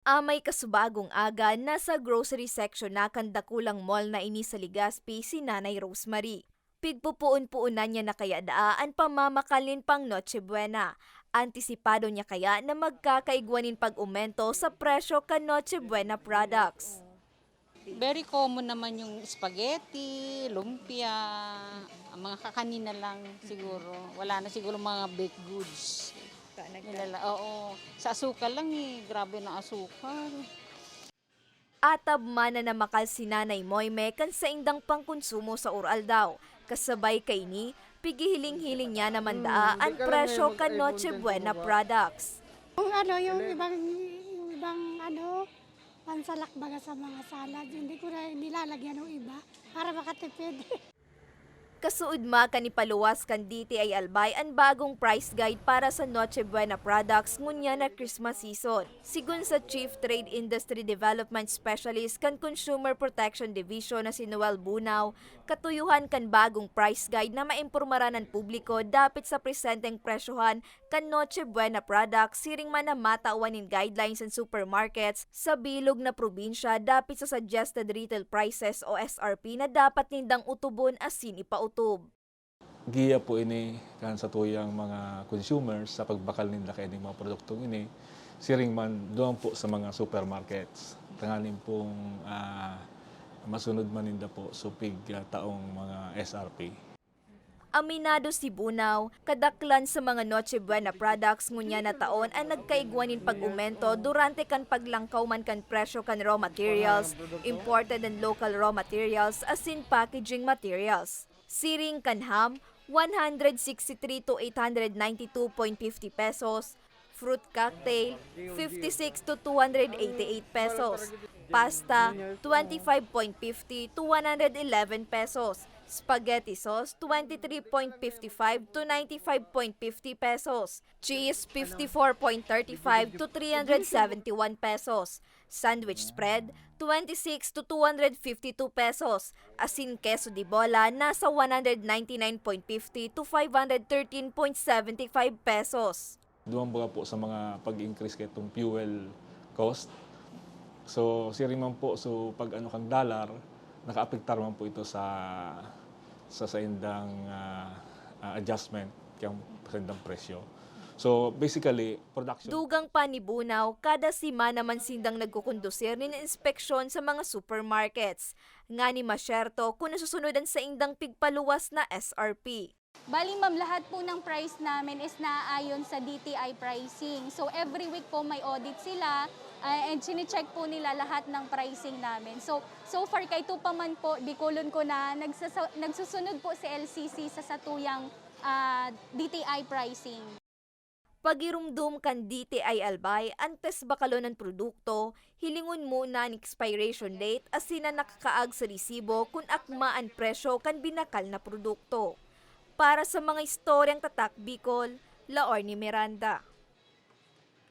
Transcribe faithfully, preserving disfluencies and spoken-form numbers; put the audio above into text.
Amay kasubagong aga, nasa grocery section na kan dakulang mall na ini sa Legazpi si Nanay Rosemary. Pigpupoon-poonan niya na kaya daa an pamamakal nin pang Noche Buena. Antisipado niya kaya na magkakaigwa nin pag-omento sa presyo kan Noche Buena products. Very common naman yung spaghetti, lumpia, ang mga kakanin na lang siguro. Wala na siguro mga baked goods. Nilala, oo. Sa asukal lang eh, grabe na asukal. Atab man na namakal si Nanay Moime kan saindang pangkonsumo sa Uraldaw. Kasabay kaini, pigihiling-hiling niya naman daa an presyo kan Noche Buena products. Yung ano, yung ibang, yung ibang ano, pansalak baga sa mga salad, hindi ko na nilalagyan ng iba para makatipid. Kasuodma kan ipaluwas kan D T I Albay an bagong price guide para sa Noche Buena products ngunyan na Christmas season. Sigon sa Chief Trade Industry Development Specialist kan Consumer Protection Division na si Noel Bunao, katuyuhan kan bagong price guide na maimpormaran an publiko dapit sa presenteng presyohan kan Noche Buena products siring man na matawan nin guidelines an supermarkets sa bilog na probinsya dapit sa suggested retail prices o S R P na dapat nindang utubon asin ipautob. Giya po ini kan satuyang mga consumers sa pagbakal ninda kaining mga produktong ini, siring man duman po sa mga supermarkets. Tanganing pong ah, masunod man ninda po supig ah, taong mga S R P. Aminado si Bunao, kadaklan sa mga Noche Buena products ngunyan na taon an nagkaigwa nin pag-omento durante kan paglangkaw man kan presyo kan raw materials, imported and local raw materials, asin packaging materials. Siring kan ham, one hundred sixty-three to eight hundred ninety-two point fifty pesos, fruit cocktail, fifty-six to two hundred eighty-eight pesos, pasta, twenty-five point fifty to one hundred eleven pesos, spaghetti sauce, twenty-three point fifty-five to ninety-five point fifty pesos, cheese, fifty-four point thirty-five to three hundred seventy-one pesos, sandwich spread, twenty-six to two hundred fifty-two pesos, asin keso de bola nasa one hundred ninety-nine point fifty to five hundred thirteen point seventy-five pesos. Duman baga po sa mga pag-increase kaitong fuel cost. So, siring man po, so pag ano kang dollar, nakaapektar man po ito sa sa saindang ah, ah, adjustment kang saindang presyo. So, basically, production. Dugang pa ni Bunao, kada semana man sindang nagkukondusir nin inspeksyon sa mga supermarkets. Ngani masyerto kun nasusunod an saindang pigpaluwas na S R P. Bali ma'am, lahat po ng price namin is naaayon sa D T I pricing. So every week po may audit sila ah, and chine-check po nila lahat ng pricing namin. So so far kay pa man po, Bicolon ko na nagsasa- nagsusunod po si L C C sa satuyang ah, D T I pricing. Pagiromdom kan D T I Albay, antes bakalon an produkto, hilingon muna an expiration date asin an nakakaag sa resibo kun akma an presyo kan binakal na produkto. Para sa mga istoryang Tatak Bicol, Laorne Miranda.